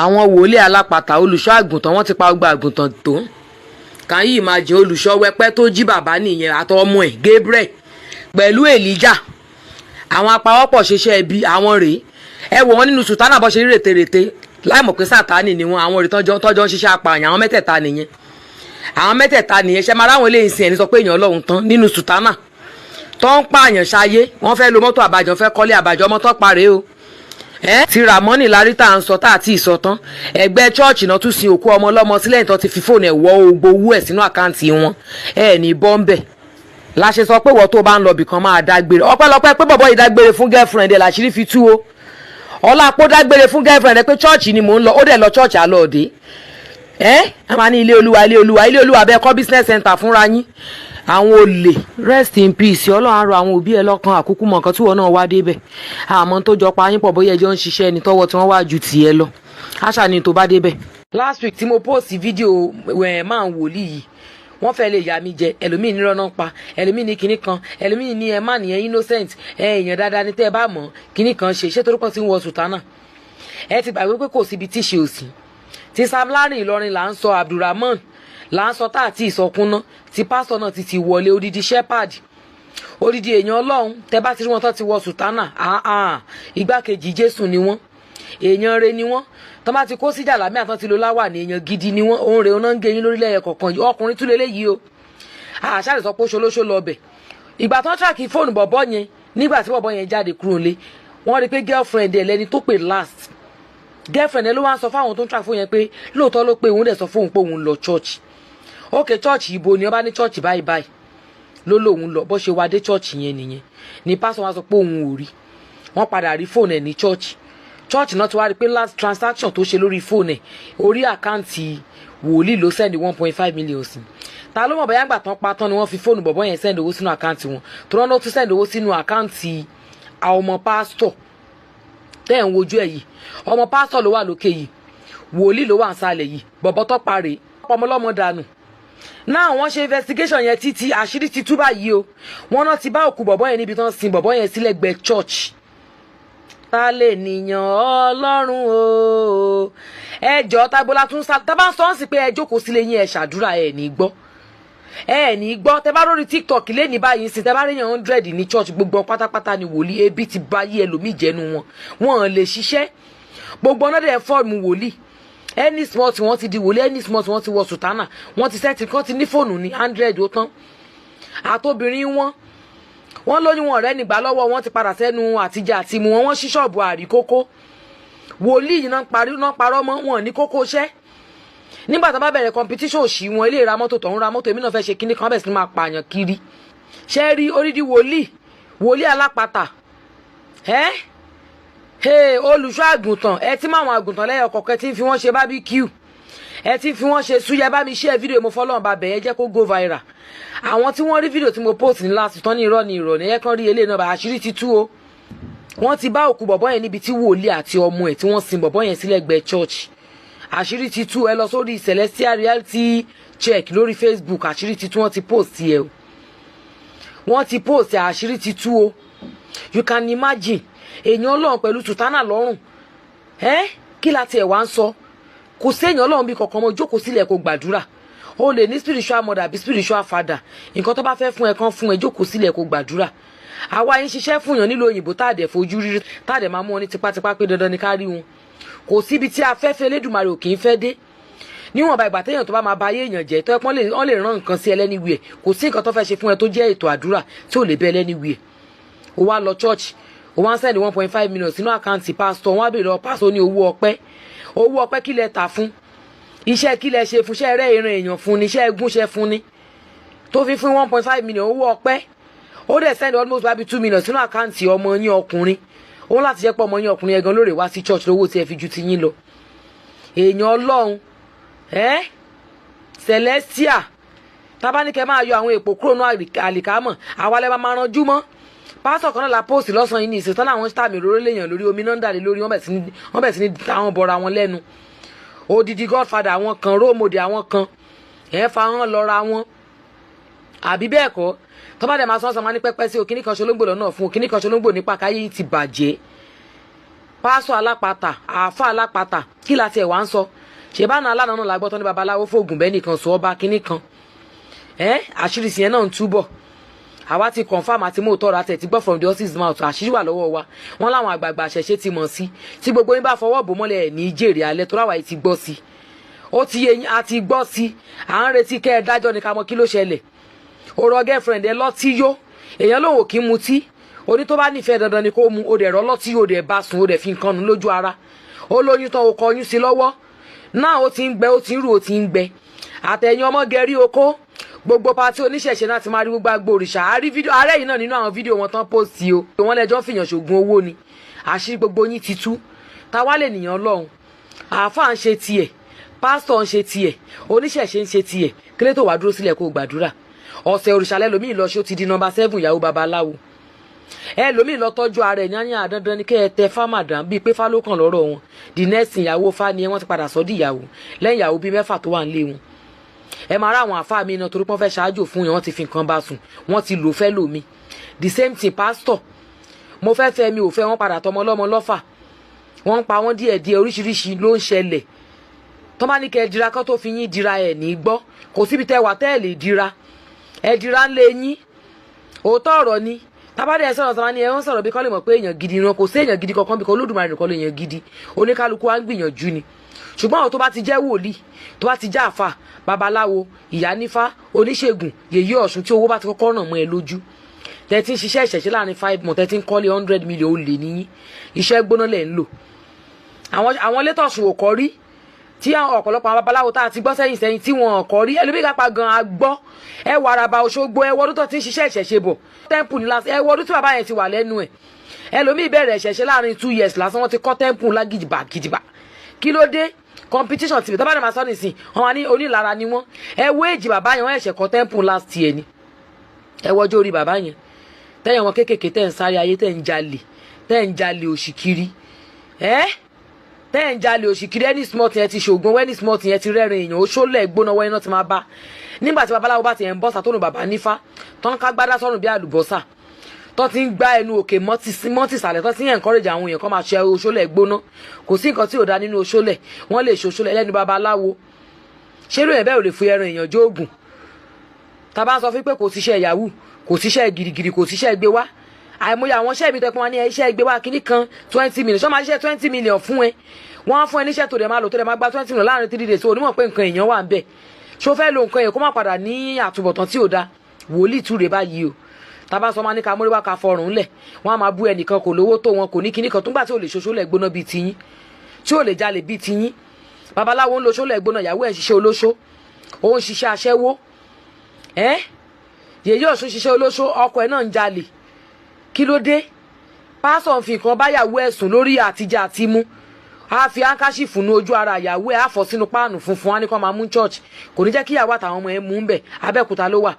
Àwọn wòlíì alápatà, olùṣọ́ àgùntàn, wọ́n ti pa ọgbà àgùntàn tó. Can you imagine? Olùṣọ́ wẹpẹ́ tó jí bàbá nìyẹn, àtọmọ ẹ̀ Gabriel pẹ̀lú Elijah, àwọn apawọ́pọ̀ ṣiṣẹ́ ibi. Àwọn rèé, ẹ wò wọ́n nínú sùtánà bọ́ ṣe rí rètérètè, láì mọ̀ pé Sátánì ni wọ́n. Àwọn rèé tọ́jọ́ ń ṣiṣẹ́ apààyàn. Àwọn mẹ́tẹ̀ẹ̀ta nìyẹn, àwọn mẹ́tẹ̀ẹ̀ta nìyẹn. Ṣe máa ráwọn eléyìí sìn? Ẹni sọ pé èèyàn Ọlọ́run tán nínú sùtánà tó ń pààyàn ṣayé. Wọ́n fẹ́ lo mọ́tò àbàjọ́, fẹ́ kọ́lé àbàjọ́, ọmọ tó parẹ́ o. Ẹ ti Ramoni larí tá à ń sọ tá à ti sọ tán. Ẹgbẹ́ church náà tún sin òkú ọmọ ọlọ́mọ sílẹ̀ tó ti fi fóònù ẹ̀ wọ gbogbo owó ẹ̀ sínú account wọn. Ẹ ní bọ́ńbẹ̀ la ṣe sọ pé wọ́n tó bá ń lọ bìkan, máa dágbére. Ọpẹ́lọpẹ́ pé bọ̀bọ́ yìí dágbére fún girlfriend ẹ̀ làṣírí fi tú o. Ọlápọ̀ dágbére fún girlfriend ẹ̀ pé church ni mò ń lọ. Ó dẹ̀ lọ church àlọ́ọ̀dẹ́. Ẹ a máa ní ilé Olúwa, ilé Olúwa, ilé Olúwa. Bẹ́ẹ̀ kọ́ business center fúnra yín. Àwọn olè, rest in peace. Ọlọ́run á rọ àwọn òbí ẹ lọ́kàn. Àkókò mọ̀ nǹkan tí wọn náà wá débẹ̀, àmọ́ tó jọ pa yín pọ̀, bóyá ẹjọ́ ń ṣiṣẹ́ ẹni tọ́wọ́ tí wọ́n wá ju tiẹ̀ lọ. Àṣà ni tó bá débẹ̀. Last week tí mo post fídíò ẹ̀ máa ń wòlíì yìí, wọ́n fẹ́ lè yà mí jẹ. Ẹlòmíì ní rọ́nà pa, ẹlòmíì ní kinní kan, ẹlòmíì ní ẹ má nìyẹn, innocent ẹ, èèyàn dáadáa ní tẹ́ ẹ bá mọ̀ kinní kan ṣe. Ṣé torí pọ̀ tí ń wọ sùtánà, ẹ ti gbàgbé pé kò síbi tí ṣe òsì. Ti Sam Larry Ìlọrin là ń sọ, Abdulrahman là ń sọ, tá àti ìsọkúnná ti pásítọ̀ náà ti wọlé. Odidi shepherd, odidi èèyàn Ọlọ́run, tẹ bá ti rí wọn tó ti wọ sùtánà, igbákejì Jésù ni wọ́n, èèyàn re ni wọ́n. Tó bá ti kó sí jàlámì àtọ́ ti lo láwà ní, èèyàn gidi ni wọ́n. Òun rè oná ń gé yín lórílẹ̀ ẹ̀yẹ kọ̀ọ̀kan. Ọkùnrin tún lélẹ́yìí o, àṣà lè sọ pé ṣolóṣó lọ bẹ̀. Ìgbà tó ń track fóònù bọ̀bọ̀ yẹn, nígbà tí bọ̀bọ̀ yẹn jáde kúrò nílé, wọ́n rí i pé girlfriend ẹ̀ lẹ́ni tó pè last. Girlfriend ẹ̀ ló wá ń sọ fáwọn tó ń track fóònù yẹn pé lóòótọ́ ló pé òun, dẹ̀ sọ fóun pé òun lọ church. Ok, church ibo ni? Wọ́n bá ní church báyìí báyìí ló lóun lọ. Bó ṣe wá dé church yẹn nìyẹn ni pásítọ̀ wá sọ pé òun ò rí. Wọ́n padà rí fóònù ẹ̀ ní church. Church náà ti wá rí pé last transaction tó ṣe lórí fóònù ẹ̀, orí account wòlíì ló send 1.5 million sí. Ta ló mọ̀ bóyá gbà tán pa tán ni wọ́n fi fóònù bọ̀bọ́ yẹn send owó sínú account wọn? Tó rán ló tún send owó sínú account àwọn ọmọ pásítọ̀ tẹ́ ẹ̀ ń wojú ẹ̀ yìí. Ọmọ pásítọ̀ ló wà lókè yìí, wòlíì ló wà nísàlẹ̀ yìí. Bọ̀bọ̀ tó pa rèé, ọmọ ọlọ́mọ dànù náà. Wọ́n ṣe investigation yẹn títí, àṣírí ti tú báyìí o. Wọ́n náà ti bá òkú bọ̀bọ́ yẹn níbi tí wọ́n sin bọ̀bọ́ yẹn sílẹ̀ gbẹ church. Ta lè nìyàn Ọlọ́run o? Ẹ jọ, tágbólá tún sá. Tá bá ń sọ ọ́n sí pé ẹ jókòó sílé yín, ẹ ṣàdúrà, ẹ ní gbọ́, ẹ ní gbọ́. Tẹ bá lórí TikTok lé ní báyìí sí, tẹ bá rí yàn 100 ní church, gbogbo pátápátá ni wòlíì. Ebi ti bá yí ẹlòmíì jẹnu wọn, wọn lè ṣiṣẹ́. Gbogbo ọ̀nà dẹ̀ form wòlíì. Any small tí wọ́n ti di wòlíì, any small tí wọ́n ti wọ sùtánà, wọ́n ti set kán ti ní fóònù ní 100, ó tán. Àtobìnrin wọn, wọ́n lóyún wọn ọ̀rẹ́ nígbà lọ́wọ́ wọn ti padà sẹ́nu àtijọ́ àti mu wọn. Wọ́n ṣí ṣọ́ọ̀bù àríkókó. Wòlíì yìí náà parí náà parọ́ mọ́ wọn ní kókó iṣẹ́. Nígbà tó bá bẹ̀rẹ̀ competition òṣì wọn, ilé ra mọ́tò, tọ̀hún ra mọ́tò, èmi náà fẹ́ ṣe kíní kan, bẹ̀rẹ̀ sí ní máa pààyàn kiri. Ṣé rí orídìí wòlíì, wòlíì alápatà ẹ́, olùṣọ́ àgùntàn, ẹ tí máwọn àgùntàn lẹ́yọ̀ kọ̀ọ̀kan tí ń fi wọ́n ṣe barbecue, ẹ tí ń fi wọ́n ṣe súyà. Bá mi share fídíò, mo fọlọ́run bá bẹ̀yẹ jẹ́ kó go viral. Àwọn tí wọ́n rí fídíò tí mo post ní last tán ní irọ́ ní irọ́ ní ẹ kàn rí eléyìí náà bá. Àṣírí ti tú o. Wọ́n ti bá òkú bọ̀bọ́ yẹn níbi tí wòlíì àti ọmọ ẹ̀ tí wọ́n sin bọ̀bọ́ yẹn sílẹ̀ gbẹ church. Àṣírí ti tú. Ẹ lọ sórí Celestial Reality Check lórí Facebook. Àṣírí ti tú. Wọ́n ti post ẹ o, wọ́n ti post. Àṣírí ti tú o. You can imagine, èèyàn Ọlọ́run pẹ̀lú sùtánà lọ́rùn. Ẹ́ kí la tiẹ̀ wá ń sọ? Kò séèyàn Ọlọ́run bí kankan mọ́. Jókòó sílẹ̀ kó gbàdúrà. O lè ní spiritual mother àbí spiritual father. Nǹkan tó bá fẹ́ fún ẹ kán fún ẹ. Jókòó sílẹ̀ kó gbàdúrà. Àwa yín ṣiṣẹ́ fún yàn nílò òyìnbó, tá a dẹ̀ fojú rí, tá a dẹ̀ máa mú wọn ní tipátipá pé dandan ni ká rí wọn. Kò síbi tí afẹ́fẹ́ Elédùmarè ò kì í fẹ́ dé. Níwọ̀nba ìgbà téèyàn tó bá máa ba ayé èèyàn jẹ́, tó ẹ pọ́n wọ́n lè rán nǹkan sí ẹlẹ́niwìẹ̀. Kò sí nǹkan tó fẹ́ ṣe fún ẹ tó jẹ́ ètò àdúrà tí ò lè bẹ́ ẹlẹ́niwìẹ̀. O wá lọ church, o wá ń send 1.5 million sínú account pásítọ̀. Wọ́n á bèèrè lọ pásítọ̀ ní owó ọpẹ́. Owó ọpẹ́ kí lẹ tà fún? Iṣẹ́ kí lẹ ṣe fún? Iṣẹ́ rẹ̀ ìran èèyàn fún ni? Iṣẹ́ gúnṣẹ́ fún ni tó fi fún 1.5 million owó ọpẹ́? Ó dẹ̀ send almost bíi 2 million sínú account ọmọ yín ọkùnrin. Òun láti jẹ́ pé ọmọ yín ọkùnrin yẹn gan lóore wá sí church lówó tí ẹ fi ju ti yín lọ. Èèyàn Ọlọ́run ẹ́ Celestia, tábánikẹ́ máa yọ àwọn èpò kúrò ní àlìkámọ̀, àwa lẹ́ máa ranjú mọ́. Pásítọ̀ kan náà la post lọ́sàn-án yìí ní ìsìn tán láwọn tàmì òróró léèyàn lórí, omi náà ń dàlé lórí. Wọ́n bẹ̀ sí ní táwọn bọra wọn lẹ́nu. Odidi godfather àwọn kan, role model àwọn kan, ẹ̀ fa hàn lọ́ra wọn, àbí bẹ́ẹ̀ kọ́? Tó bá dẹ̀ máa sọ́n sọ́n máa ní pẹ́pẹ́ sí òkìní kan ṣolóńgbò lọ́nà fún òkìní kan ṣolóńgbò nípa káyé yìí ti bàjẹ́. Pásọ alápatà, àáfà alápatà, kí la tiẹ̀ wá ń sọ? Ṣèbáná alánà náà la gbọ́ tán ní babaláwo fóògùn bẹ́ẹ̀ nìkan sọ ọba kínní kan ẹ́. Àṣírí yẹn náà ń túbọ̀. Àwa ti confirm àti mú òótọ́ ra tẹ̀ ti gbọ́ from the horse's mouth. Àṣírí wà lọ́wọ́ wa. Wọ́n láwọn àgbààgbà àṣẹṣe ti mọ̀ sí. Tí gbogbo yín bá fọwọ́ bò mọ́lẹ̀, ẹ̀ ní jèrè alẹ́ tó ráwà yìí ti gbọ́ sí. Ó ti yé yín, a ti gbọ́ sí. À ń retí kẹ́ ẹ dájọ́ ní ká mọ̀ kí ló ṣẹlẹ̀. Ọ̀rọ̀ girlfriend ẹ lọ́tí yó, èèyàn lòun ò kí ń mutí. Oní tó bá nífẹ̀ẹ́, dandan ni kó mu. Ó dẹ̀ rọ́ lọ́tí, ó dẹ̀ bá sùn, ó dẹ̀ fi nǹkan nù lójú ara. Ó lóyún tán, ó kọyún sí lọ́wọ́ náà. Ó ti ń gbẹ, ó ti ń rù, ó ti ń gbẹ. Àtẹ̀yìn ọmọ gẹ̀rí oko, gbogbo party oníṣẹ̀ṣe náà ti máa rí gbogbo agbo òrìṣà. Àárí fídíò ààrẹ yìí náà nínú àwọn fídíò wọn tán post o. Wọn lẹ́jọ́ fìyàn ṣògùn owó ni. Àṣírí gbogbo yín ti tú. Táwa lè nìyàn lọ́hùn? Àáfàá ń ṣe tiẹ̀, pásítọ̀ ń ṣe tiẹ̀, oníṣẹ̀ṣe ń ṣe tiẹ̀. Kílé tó wàá dúró sílẹ̀ kó gbàdúrà? Ọ̀sẹ̀ òrìṣà lẹ́lòmíì lọ ṣé ó ti di number 7 ìyàwó babaláwo. Ẹlòmíì lọ tọ́jú ara ẹ̀ ní àdandan ni kẹ́ ẹ tẹ fámàdán bíi pé fálókàn lọ́rọ̀ wọn. The next ìyàwó fa ni wọ́n ti padà sọ di ìyàwó lẹ́yìn ìyàwó bíi 6 tó wà nílé wọn. Ẹ máa rá àwọn àfáà mi náà torí pé wọ́n fẹ́ ṣáájò fún yẹn, wọ́n ti fi nǹkan bá sùn, wọ́n ti lò fẹ́ lòmí. The same thing, pastor, mo fẹ́ fẹ́, mi ò fẹ́, wọ́n padà tọmọ ọlọ́mọ lọ́fà, wọ́n ń pa wọ́n díẹ̀díẹ̀. Oríṣiríṣi ló ń ṣẹlẹ̀. Tó bá ní kẹ́ ẹ dira kó tó fi yín dira, ẹ̀ ní gbọ́. Kò síbi tẹ́ wà tẹ́ ẹ lè dira. Ẹ dira ń lé yín. Òótọ́ ọ̀rọ̀ ni. Tábàdé ẹ sọ̀rọ̀ sọ̀rọ̀ ni ẹ ń sọ̀rọ̀ bí kọ́ lè mọ̀ pé èèyàn gidi ni wọn. Kò sí èèyàn gidi kankan bí kò Olódùmarè nìkan lè èèyàn gidi. Oníkálukú wa ń gbìyànjú ni. Ṣùgbọ́n àwọn tó bá ti jẹ́ wòlíì, tó bá ti jẹ́ àfà, babaláwo, ìyánífá, oníṣègùn, yèyé ọ̀ṣun, tí owó bá ti kọ́kọ́ ràn mọ́ ẹ lójú, tẹ́ ti ń ṣiṣẹ́ ìṣẹ̀ṣẹ̀ láàrin 5 months, tẹ́ ti ń kọ́lé 100 million, ó lè níyín. Iṣẹ́ gbóná lẹ̀ ń lò. Àwọn létọ̀sùn ò kọ́ rí tí ọ̀pọ̀lọpọ̀ àwọn babaláwo tá a ti gbọ́ sẹ́yìn sẹ́yìn tí wọ́n kọ́ rí. Ẹlòmíì kápá gan a gbọ́. Ẹ wọ araba Òṣogbo, ẹ wọ ọdún tó ti ń ṣiṣẹ́ ìṣẹ̀ṣe bọ̀. Temple ní lásán, ẹ wọ ọdún tí bàbá yẹn ti wà lẹ́nu ẹ̀. Ẹlòmíì bẹ̀rẹ̀ ìṣẹ̀ṣe láàrin 2 years lásán, wọ́n ti kọ́ temple ńlá gidigba gidigba. Kí ló dé? Competition tìbí tọ́ba ní ma sọ nìsín, wọn wà ní onílara ni wọ́n. Ẹ wo èjì bàbá yẹn, wọ́n ẹ̀ṣẹ̀ kọ́ temple last year ni. Ẹ wọjọ́ orí bàbá yẹn. Tẹ́yìn wọn kéékèèké tẹ́ ń sáré ayé, tẹ́ ń jalè, tẹ́ ń jalè òṣì kiri, ẹ́ tẹ́ ń jalè òṣì kiri. Any small thing, ẹ ti ṣògùn. Any small thing, ẹ ti rẹ́rìn èèyàn. Oṣólẹ̀ gbóná wọ́n iná ti máa bá nígbà tí babaláwo bá ti ẹ̀ ń bọ́ sàtónù bàbá nífá tó ń ká gbádá sọ́run bí àlùbọ́sà, tó ti ń gbá ẹnu òkè mọ́tì sàlẹ̀, tó ti ń encourage àwọn èèyàn kó máa ṣe oṣólẹ̀ gbóná. Kò sí nǹkan tí ò dá nínú oṣólẹ̀. Wọ́n lè ṣe oṣólẹ̀ lẹ́nu babaláwo. Ṣé lóyún bẹ́ẹ̀ ò lè fi ẹran èèyàn jóògùn? Tá a bá ń sọ fún pé kò síṣẹ́ yahoo, kò síṣẹ́ girigiri, kò síṣẹ́ gbé wá. Àìmọye àwọn iṣẹ́ mi tẹ́ pọ́n wá ní iṣẹ́ gbé wá kíní kan 20 million. Ṣọ́ máa ṣiṣẹ́ 20 million fún ẹ? Wọ́n á fún ẹ níṣẹ́ tó dẹ̀ máa lò, tó dẹ̀ máa gba 20 million láàrin 3 days. Onímọ̀ pé nǹkan èèyàn wà ń bẹ̀. Ṣó fẹ́ lo nǹkan èèyàn kó má padà ní àtúbọ̀tán tí ò da? Wòlíì túre báyìí o. Tábà sọ máa ní ká mórí wá, ká fọrùn ńlẹ̀, wọ́n á máa bú ẹnìkan, kò lówó tó wọn, kò ní kíní kan tó ń gbà, tí ò lè ṣoṣo lẹ̀ gbóná bíi tiyín, tí ò lè jalè bíi tiyín. Babaláwo ń lo ṣólẹ̀ gbóná, ìyàwó ẹ̀ ń ṣiṣẹ́ olóṣó, ó ń ṣiṣẹ́ aṣẹ́wó. Ẹ́ yèyé ọ̀ṣun ṣiṣẹ́ olóṣó, ọkọ ẹ̀ náà ń jalè. Kí ló dé? Pásọ̀ ń fi nǹkan báyàwó ẹ̀ sùn lórí àtijọ́ àti mú. A fi handkerchief nu ojú ara ìyàwó ẹ̀, á fọ́ sínú páànù funfun, á ní kó máa mú church. Kò ní jẹ́ kíyàwó àtàwọn ọmọ ẹ̀ mú ń bẹ̀. Abẹ́òkúta ló wà.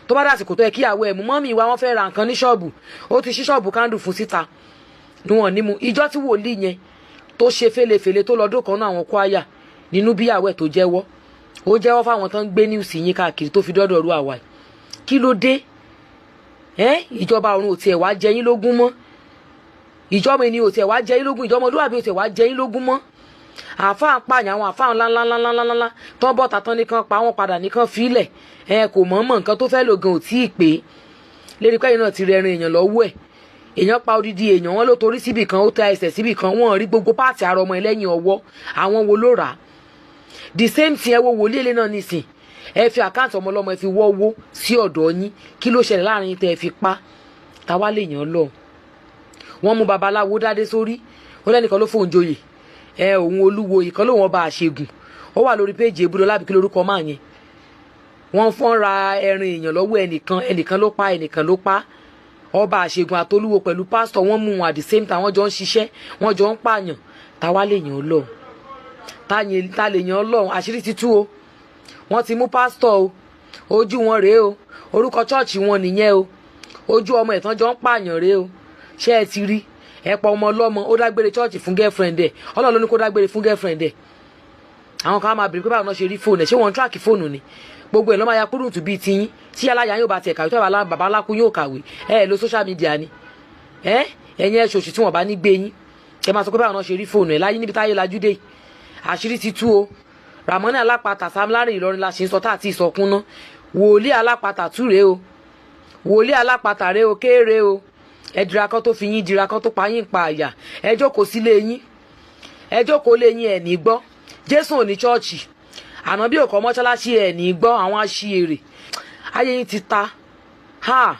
Tó bá dàsìkò tó yẹ kíyàwó ẹ̀ mú, mummy wa, wọ́n fẹ́ ra nǹkan ní ṣọ́ọ̀bù, ó ti ṣí ṣọ́ọ̀bù candle fún síta ní wọn ní mu. Ìjọ tí wòlíì yẹn tó ṣe fẹ́lẹ́fẹ́lẹ́ tó lọ́dún kan náà, àwọn kwaya nínú bíyàwó ẹ̀ tó jẹ́wọ́, ó jẹ́wọ́ fáwọn tó ń gbé news yín káàkiri tó fi dọ́dọ̀ ru àwa yìí. Kí ló dé? Ẹ́ ìjọba ọ̀run ò tiẹ̀ wá jẹ yín lógún mọ́. Ìjọba ènìyàn ò tiẹ̀ wá jẹ yín lógún. Ìjọba ọmọlúwàbí ò tiẹ̀ wá jẹ yín lógún mọ́. Àáfàá ń pààyàn, àwọn àáfàá ńláńláńláńláńlá tó ń bọ̀ tán nìkan pa wọ́n padà nìkan fílẹ̀. Ẹ kò mọ̀ọ́mọ̀ nǹkan tó fẹ́ lò gan ò tí ì pé lérí pé ẹ̀yin náà ti rẹrin èèyàn lọ́wọ́ ẹ̀. Èèyàn pa odidi èèyàn, wọn ló torí síbì kan, ó tẹ ẹsẹ̀ síbì kan, wọ́n rí gbogbo part ara ọmọ ẹlẹ́yìn ọwọ́. Àwọn wo ló rà á? The same thing, ẹ wo wòlíì èlé náà nísìn. Ẹ fi account ọmọ ọlọ́mọ, ẹ fi wọ́ owó sí ọ̀dọ̀ yín. Kí ló ṣẹlẹ̀ láàrin tẹ́ ẹ fi pa? Táwa lè yàn lọ? Wọ́n mú babaláwo dádé sórí, ó lẹ́nìkan ló fóun joyè ẹ, òun olúwo ìkan lóun ọba àṣegùn. Ó wà lórí péjì ebúdó lábì. Kí lórúkọ máa yẹn? Wọ́n fọ́n ra ẹran èèyàn lọ́wọ́ ẹnìkan, ẹnìkan ló pa, ẹnìkan ló pa. Ọba àṣegùn àtolúwo pẹ̀lú pásítọ̀, wọ́n mú wọn at the same time. Wọ́n jọ ń ṣiṣẹ́, wọ́n jọ ń pààyàn. Táwa lè yàn lọ? Ta lè yàn lọ? Àṣírí ti tú o. Wọ́n ti mú pásítọ̀ o. Ojú wọn rèé o. Orúkọ chọ́ọ̀chì wọn nìyẹn o. Ojú ọmọ ìtàn jọ ń pààyàn rèé o. Ṣé ẹ ti rí? Ẹ pa ọmọ ọlọ́mọ. Ó dágbére chọ́ọ̀chì fún girlfriend ẹ̀. Ọlọ́run ló ní kó dágbére fún girlfriend ẹ̀. Àwọn kan á máa bèrè pé báwọn náà ṣe rí fóònù ẹ̀. Ṣé wọ́n ń track fóònù ni? Gbogbo ẹ̀ ló máa ya kúrúǹtù bíi tiyín. Tí aláya yóò bá tiẹ̀ kàwé, tó bàbá ńlá kú yóò kàwé. Ẹ ẹ lo social media ni ẹ. Ẹ̀yin ẹ ṣòṣì tí wọ́n bá ní gbé yín. Ẹ máa sọ pé báwọn náà ṣe rí fóònù ẹ̀ láyé níbi táyé lajú dé, àṣírí ti tú o. Ramoni Alápatà, Sam Larry Ìlọrin la ṣe ń sọ tá àti ìsọkún ná. Wòlíì Alápatà túre o, wòlíì Alápatà rè o, kéèrè o. Ẹ dira kan tó fi yín dira kan tó pa yín pa àyà. Ẹ jókòó sílé yín, ẹ jókòó lé yín. Ẹ ní gbọ́ Jésù ò ní chọ́ọ̀chì, ànábì ò kọ́ mọ́ṣáláṣí. Ẹ ní gbọ́ àwọn aṣièrè, ayé yín ti ta ha.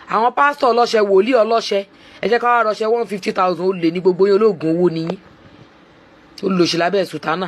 Àwọn pásítọ̀ ọlọ́ṣẹ, wòlíì ọlọ́ṣẹ, ẹ jẹ́ ká wá rọṣẹ 150,000. Ó lè ní gbogbo yín, olóògùn owó ni yín, olùlòṣì lábẹ́ sùtánà.